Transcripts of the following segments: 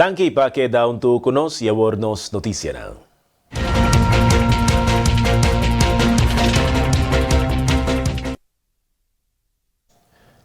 Danki pa keda huntu ku nos i awor nos notisianan.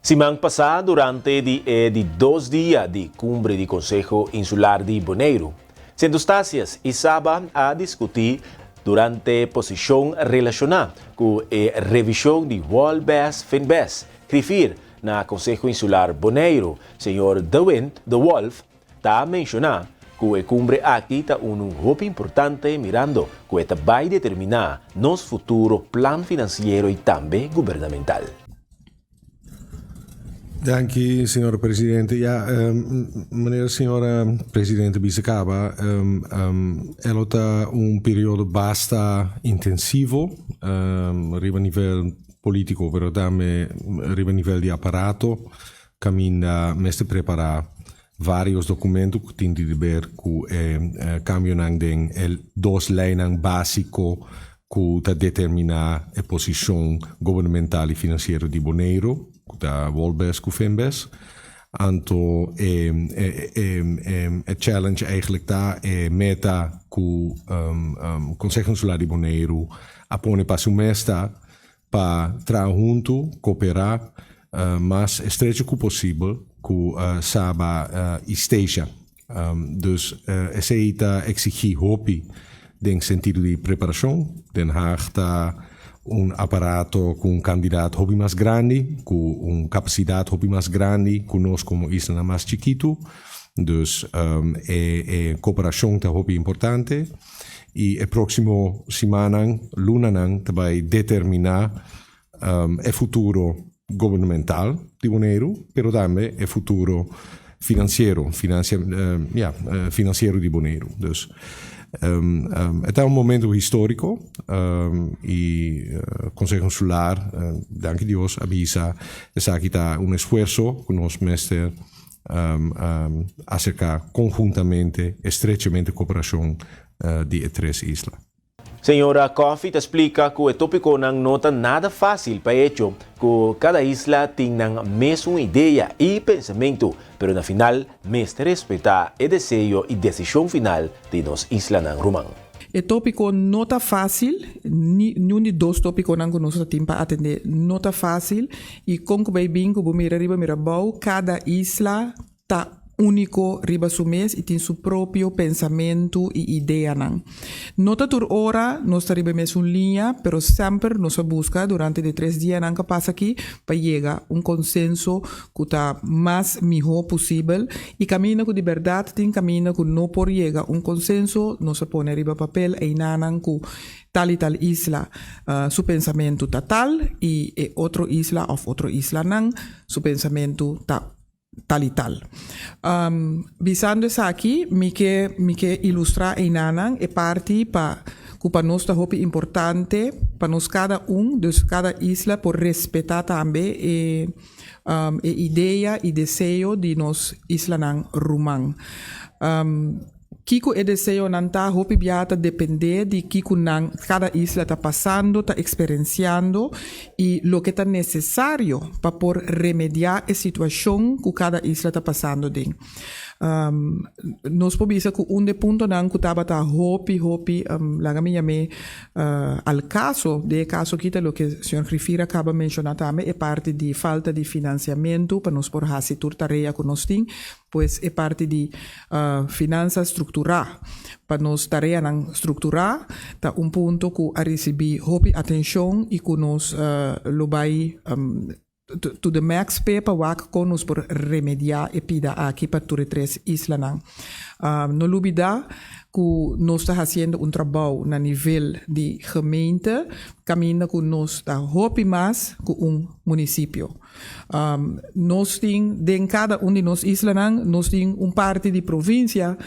Siman pasá durante di e di dos dia di Kumbre di Konseho Insular di Boneiru, Sint Eustatius i Saba a diskutí durante posishon relashoná ku e revishon di Wolbes Finbes Griffier na Konseho Insular Boneiru, señor De Windt de Wolff ta menshoná ku e kumbre aki ta unu hopi importante mirando ku e ta bai determiná nos futuro plan finansiero i tambe gubernamental. Danki, señor presidente. Ya, manera señor presidente bisa caba, e lo ta un periodo basta intensivo riba nivel politico, pero tambe riba nivel di aparato, caminda mester prepara varios documento cu tin di ber cu e cambionan den e dos leynan basico cu ta determina e posicion gubernamental y financiero di Boneiru, cu ta Wolbes cu Finbes. Anto e e challenge eigenlijk ta e meta cu Conseho Insular di Boneiru a pone pa su mes ta pa traha huntu, cooperá mas estrecho cu posibel cu Saba y Statia. Dus esey ta exigí hopi den sentido di preparacion. Den Haag ta un aparato cu un cantidad hopi mas grandi, cu un capacidad hopi mas grandi cu nos como islanan mas chikitu. Dus e cooperacion ta hopi importante y e proximo simannan, lunanan ta bay determina e futuro gubernamental di Boneiru, pero tambe e futuro finansiero, finansia, ya, finansiero di Boneiru. Dus e ta un momento historico y Conseho Insular, danki Dios, a bisa esaki ta un esfuerso cu nos mester acerca conhuntamente, estrechamente cooperacion di e tres isla. Señora Coffey ta splika ku e topikonan no ta nada fásil pa echo ku kada isla tin nan mesun idea i pensamentu, pero na final mester respetá e deseo i desishon final di nos islanan ruman. E topiko no ta fásil, ni niun di dos topikonan ku nos ta tin pa atendé no ta fásil i kon ku bai bin ku bo mira riba mira abou kada isla ta úniko riba su mes i tin su propio pensamentu i ideanan. No ta tur ora nos ta riba e mesun liña, pero semper nos a buska durante di tres dianan ku a pasa aki pa yega un konsenso ku ta mas mihó posibel i kaminda ku di bèrdat tin kaminda ku no por yega un konsenso nos a pone riba papel einanan ku tal i tal isla su pensamentu ta tal i e otro isla òf otro islanan su pensamentu ta tal i tal. Bisando esaki mi ke mi ke ilustrá einanan e parti pa ku pa nos ta hopi importante pa nos kada un, dus kada isla por respetá tambe e e idea i deseo di nos islanan ruman. Kiko e deseonan ta hopi bia ta dependé di kiko nan kada isla ta pasando, ta eksperensiando i loke ta nesesario pa por remediá e situashon ku kada isla ta pasando den. Nos por bisa ku un de puntonan ku tabata hopi hopi laga mi yam'é al kaso den e kaso aki ta loke señor Griffier a kaba menshoná tambe e parti di falta di finansiamentu pa nos por hasi tur tarea ku nos tin. Pues e parti di finansa strukturá pa nos tareanan strukturá ta un punto ku a risibí hopi atenshon i ku nos lo bai to the max p'e pa wak kon nos por remediá e pida aki pa tur e tres islanan. No lubidá ku nos ta hasiendo un trabou na nivel di gemeente kaminda ku nos ta hopi mas ku un munisipio. Nos tin den kada un di nos islanan nos tin un parti di provinsia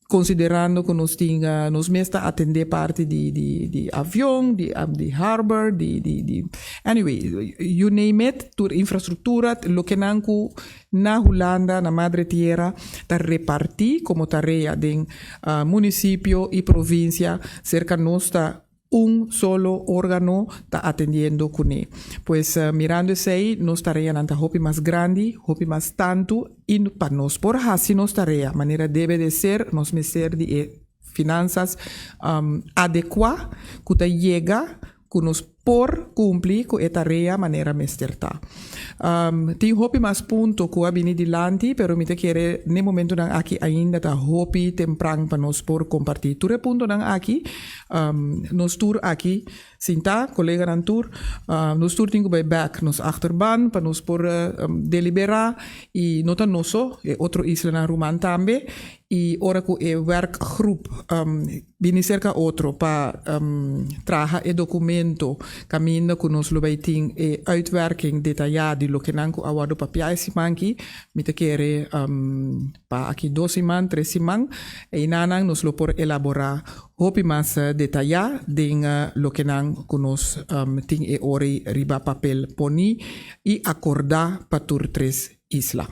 konsiderando ku nos tin nos mes ta atendé parti di di di avion di di harbor di di di anyway you name it tur infrastruktura lokenan ku na Hulanda na madre tierra ta repartí komo tarea den munisipio i provinsia serka nos ta. Un solo órgano ta atendiendo kuné. Pues mirando esei nos tareanan ta hopi mas grandi, hopi mas tantu i pa nos por hasi nos tarea manera debe de ser nos mester di e finansas adekuá ku ta yega ku nos por kumpli ku e tarea manera mester ta. Tin hopi mas punto ku a bini dilanti pero mi ta kere n'e momentunan aki ainda ta hopi tempran pa nos por kompartí tur e puntonan aki. Nos tur aki sintá, koleganan tur, nos tur tin ku bai bèk nos achterban pa nos por deliberá i no ta nos so, e otro islanan ruman tambe i ora ku e werkgroep Bini serka otro pa traha e documento caminda cu nos lo bay tin e uitwerking detaya di lokenan cu a wordo papia e siman aki. Mi ta kere pa aki dos siman, tres siman, einanan nos lo por elabora hopi mas detaya den lokenan cu nos tin e ora riba papel poni y acorda pa tur tres isla.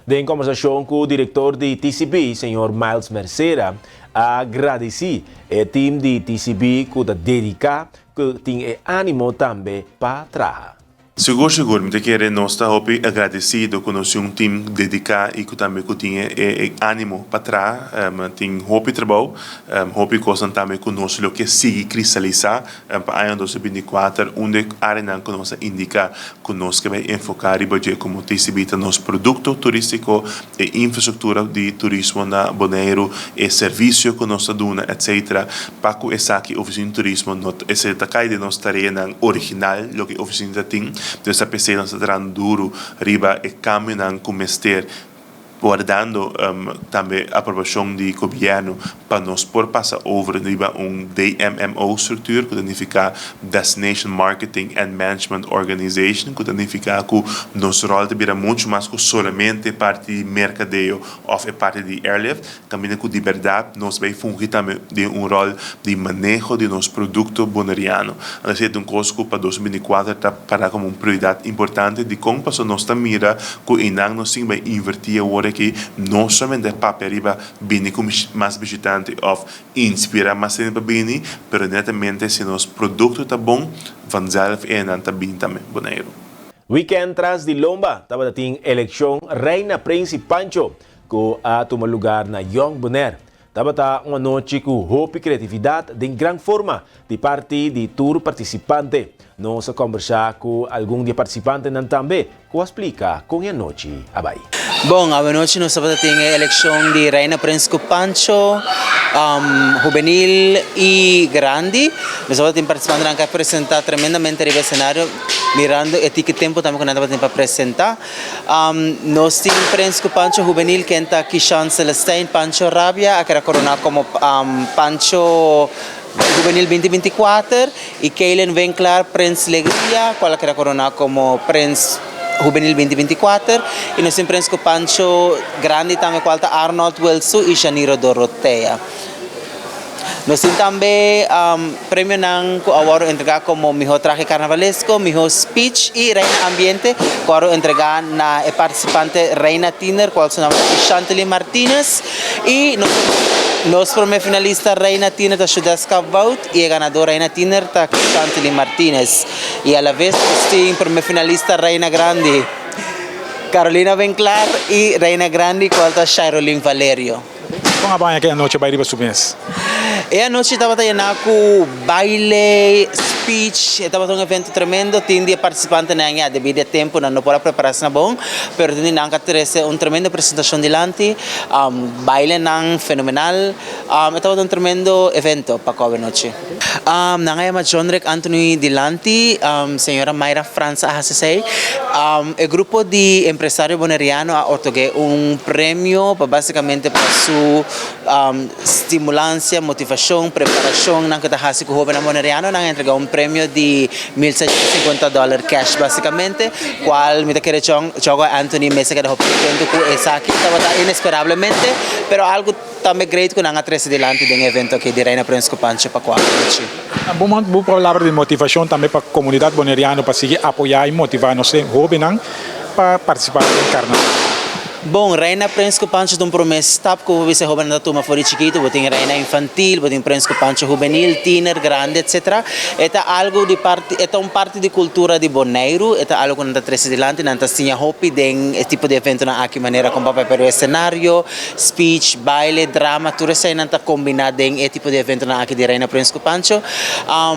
Den kombersashon ku direktor di TCB, señor Miles Mercera, a gradisí e tim di TCB ku ta dediká ku tin e ánimo tambe pa traha. Sigur sigur mi ta kere nos ta hopi agradesido ku nos tin un tim dediká i ku tambe ku tin e ánimo pa traha. Tin hopi trabou, hopi kosnan tambe ku nos lo ke sigui kristalisá. Pa aña 2024, un di e áreanan ku nos a indiká ku nos ke bai enfoká riba dje komo TCB ta nos produkto turístiko, e infrastruktura di turismo na Boneiru, e servisio ku nos ta duna, etcetera. Pa ku esaki Ofisina di Turismo no ta, esei ta kai den nos tareanan original, loke e ofisina ta tin. Entonces ta p'esei nos ta trahando duru riba e kambionan ku mester Wardando tambe aprobacion di gobierno pa nos por pasa over riba un DMMO structuur cu ta nifica Destination Marketing and Management Organization cu ta nifica cu nos rol ta bira mucho mas cu solamente e parti di mercadeo of e parti di airlift, caminda cu di berdad nos bay fungi tambe den un rol di maneho di nos producto Boneriano. Anto esey ta un cos cu pa 2024 ta para como un prioridad importante. Dicon? Pasobra nos ta mira Ku einan nos tin bai invertí awor aki no solamente papia riba bini ku mas bishitante òf inspirá mas hende pa bini, pero netamente si nos produkto ta bon, vanzelf einan ta bini tambe Boneiru. Weekend tras di lomba tabata tin elekshon Reina Prins i Pancho ku a tuma lugar na Jong Bonaire. Tabata un anochi ku hopi kreatividat den gran forma di parti di tur partisipante. Nos a kòmbersá ku algun di e partisipantenan tambe ku a splika kon e anochi a bai. Bon, awenochi nos tabata tin e elekshon di Reina Prins ku Pancho, hubenil i grandi. Nos tabata tin partisipantenan ku a presentá tremendamente riba esenario, mirando e tiki tempu tambe ku nan tabatin pa presentá. Nos tin Prins ku Pancho Hubenil ken ta Kishan Celestijn, Pancho Rabia a keda korona komo Pancho Hubenil 2024 i Kaylen Winklar Prins Legria kual a keda korona komo Prins Hubenil 2024 i nos tin Prins ku Pancho Grandi tambe kual ta Arnold Wilsu i Janiro Dorothea. Nos tin tambe premionan ku a wòrdu entregá komo mihó trahe karnavalesko, mihó speech i Reina Ambiente ku a wòrdu entregá na e partisipante Reina Tiner kual su nòmber ta Chantelie Martinez i nos promé finalista Reina Tiner ta Shudeska Wout i e ganadó Reina Tiner ta Chantelie Martinez i alaves nos tin promé finalista Reina Grandi Carolina Winklar i Reina Grandi kual ta Shairolin Valerio. Kon a baña ke anochi a bai riba su mes? E anochi tabata yená ku baile, speech, e tabata un evento tremendo. Tin di e partisipantenan ya debí di e tempu nan no por a prepará asina bon, pero tin di nan ku a trese un tremendo presentashon dilanti, bailenan fenomenal. E tabata un tremendo evento pa ku awenochi. Nan a yama John Rick Anthony dilanti, señora Mayra Frans a hasi esei. E grupo di empresario boneriano a otorg'é un premio pa básicamente pa su stimulancia, motivacion, preparacion nan ku ta hasi ku hóbennan boneriano. Nan a entregá un premio di 1650 dòler cash básicamente, kual mi ta kere Chogo Anthony mester keda hopi kontento ku esaki tabata inesperablemente, pero algu. Tambe great ku nan a trese dilanti den e evento aki di Reina Prins ku Pancho pa kuater nochi. Bo bo palabra di motivashon tambe pa komunidat boneriano pa sigui apoyá i motivá nos hóbennan pa partisipá den karnaval. Bon, Reina Prins ku Pancho ta un promé stap ku bo bisa e hóbennan ta tuma for di chikitu. Bo tin Reina Infantil, bo tin Prins ku Pancho Hubenil, Tiener, Grandi, etcetera. E ta algu di parti, e ta un parti di kultura di Boneiru, e ta algu ku nan ta trese dilanti, nan ta siña hopi den e tipo di eventonan aki manera kon pa papia riba esenario, speech, baile, drama, tur eseinan ta kombiná den e tipo di eventonan aki di Reina Prins ku Pancho.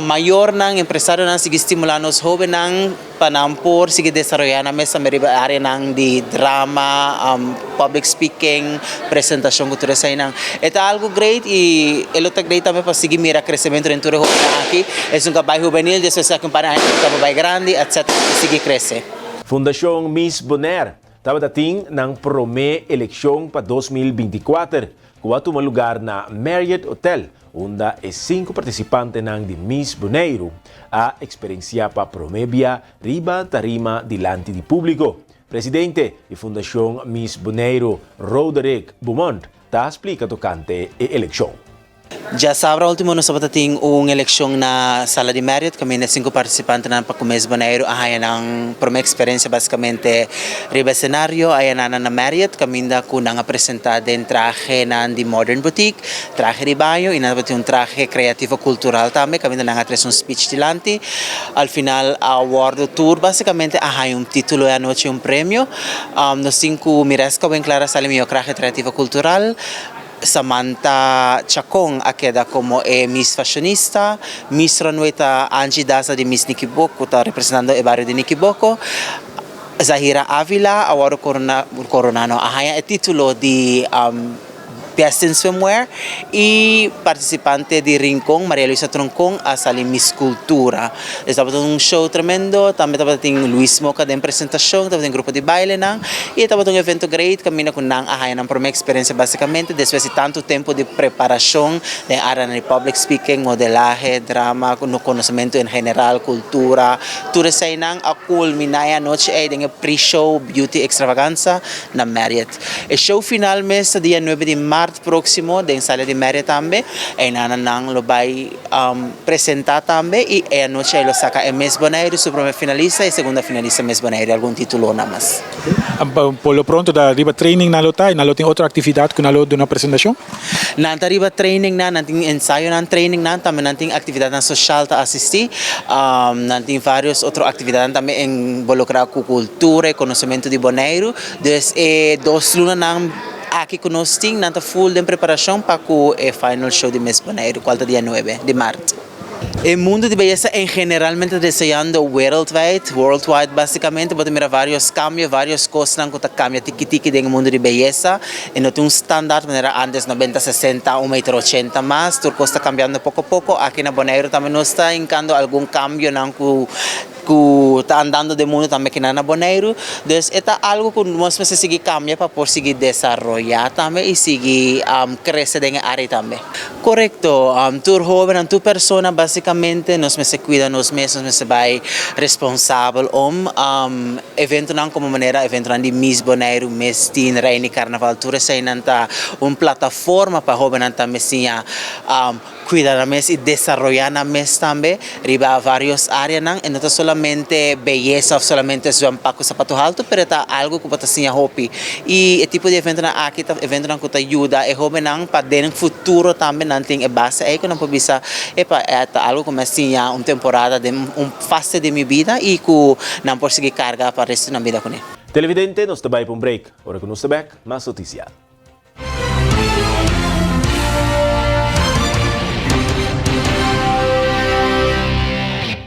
Mayornan, empresarionan sigui stimulá nos hóbennan pa nan por sigui desaroyá nan mes tambe riba e áreanan di drama, public speaking, presentashon ku tur eseinan. E ta algu great i e lo ta great tambe pa sigui mira kresementu den tur e hóbennan aki. Esun ku a bai hubenil, despues aki un par di aña ku ta bai grandi, etcetera, i sigui krese. Fundashon Miss Bonaire Tabata tin nan promé elekshon pa 2024, ku a tuma lugar na Marriott Hotel, unda e sinku partisipantenan di Miss Boneiru a eksperensiá pa promé bia riba tarima dilanti di públiko. Presidente di Fundashon Miss Boneiru, Roderick Beaumont, ta splika tokante e elekshon. Djasabra ultimo nos tabata tin un elekshon na sala di Marriott kaminda sinku partisipantenan pa ku Miss Boneiru a haña nan promé eksperensia basikamente riba esenario. A yena nan na Marriott kaminda ku nan a presentá den trahenan di Modern Boutique, trahe di baño i nan tabata tin un trahe kreativo kultural tambe kaminda nan a trese un speech dilanti. Al final a wòrdu tur basikamente a haña un título e anochi un premio. Nos tin ku Mireska Winkler a sali mihó krahe kreativo kultural. Samantha Chacon a keda komo e Miss Fashionista, Miss Runway ta Angie Daza di Miss Nikiboko ta representando e bario di Nikiboko, Zahira Avila a wòrdu korona, korona no, a haña e título di Best in Swimwear i partisipante di Rincon Maria Luisa Troncon a sali Miss Cultura. Es tabata un show tremendo, tambe tabata tin Luis Moca den presentacion, tabatin grupo di bailenan y e tabata un evento great caminda cu nan a haya nan prome experiencia basicamente despues di tanto tempo di preparacion den areanan di public speaking, modelahe, drama, conocemento en general, cultura, tur eseinan a culmina e anochi ey den e pre-show beauty extravaganza na Marriott. E show final mes ta dia nuebe di maart proximo den sala di Marriott tambe, eynan nan lo bay. Presentá tambe i e anochi ei lo saka e Miss Boneiru su prome finalista i segunda finalista Miss Boneiru i algun titulonan mas. Por lo pronto ta riba training nan lo ta i nan lo tin otro aktividat ku nan lo duna presentashon? Nan ta riba training nan, nan tin ensayonan, training nan, tambe nan tin aktividatnan soshal ta asistí, nan tin vários otro aktividatnan tambe involukrá ku kultura i konosementu di Boneiru. Dus e dos lunanan. Aki ku nos tin nan ta full den preparashon pa ku e final show di Miss Boneiru kual ta dia nuebe di mart. E mundu di beyesa en generalmente ta deseando wereldwijd, worldwide, basikamente bo ta mira varios kambio, varios kosnan ku ta kambia tiki tiki den e mundu di beyesa. E no tin un standaard manera antes nobenta, sesenta, un meter ochenta mas, tur kos ta kambiando poko poko. Aki na Boneiru tambe nos ta hinkando algun kambionan ku. Ku ta andando den mundu tambe kinan na Boneiru. Dus e ta algu ku nos mester sigui kambia pa por sigui desaroyá tambe i sigui krese den e área tambe. Korekto, tur hóbennan, tur persona básikamente nos mester kuida nos mes, nos mester bai responsabel om eventonan komo manera eventonan di Miss Boneiru, Miss Teen, Reini Karnaval, tur eseinan ta un plataforma pa hóbennan tambe siña Cuida nan mes y desaroya nan mes tambe riba varios areanan. E no ta solamente beyesa of solamente zwempak cu zapato halto, pero e ta algo cu bo ta siña hopi. Y e tipo di eventonan aki ta eventonan cu ta yuda e hobennan pa den futuro tambe nan tin e base ey cu nan por bisa, epa, e ta algo cu mi a siña un temporada den un fase di mi bida y cu nan por sigui carga pa resto di nan bida cune. Televidente, nos ta bay pa un break. Ora cu nos ta bek, mas noticia.